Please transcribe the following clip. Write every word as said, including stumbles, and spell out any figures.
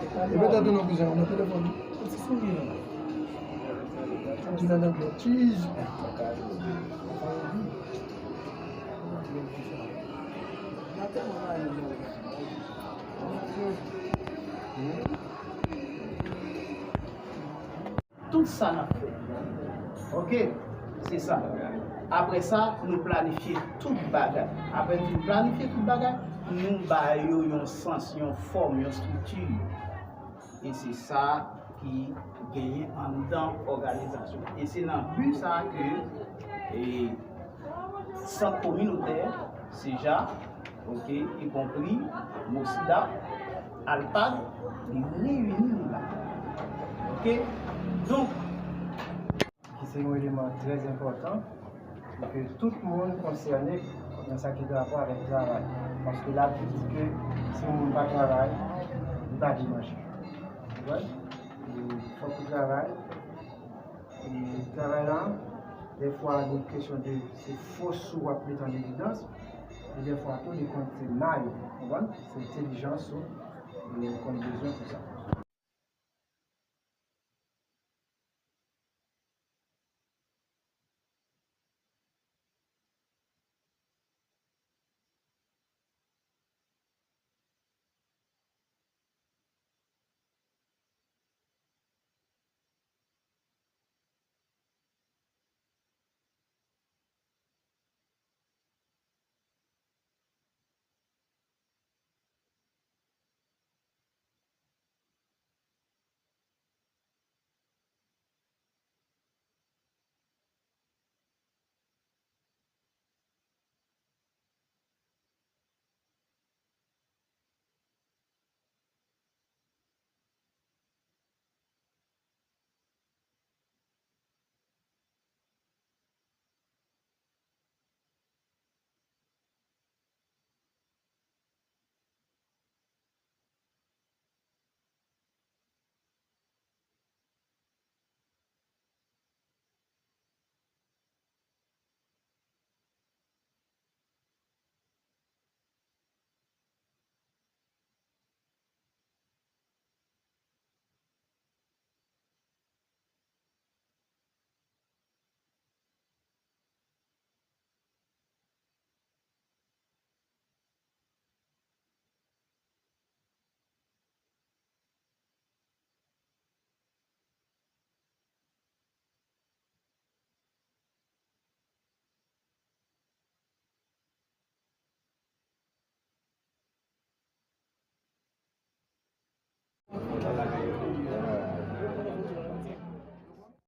E petèt ou nan kouzen ou nan telefòn. Ti souri la. Di nan anglè, cheese. Tout sa n ap fè. Oke? Se sa. Apre sa, nou planifye tout bagay. Apre n fin planifye tout bagay, nou ba yo yon sans, yon fòm, yon estrikti. E se sa ki genyen anndan òganizasyon. E se nan bi sa ke, e, Sant kominotè Seja, oke, ikonpri Mosida, Alpad, li reyini nou la. Oke? Donk, ki se yon eleman trè enpòtan, pou ke tout moun konsène nan sa ki gen rapò avèk travay. Paske Labib di ke si yon moun pa travay, li pa gen manje. Konprann? E fòk ou travay, E travay la, dèfwa, gen kesyon de se fòs ou w ap met an evidans, e dèfwa tou, li konn se may ou, konprann? Se entèlijans ou, e ou konn bezwen pou sa.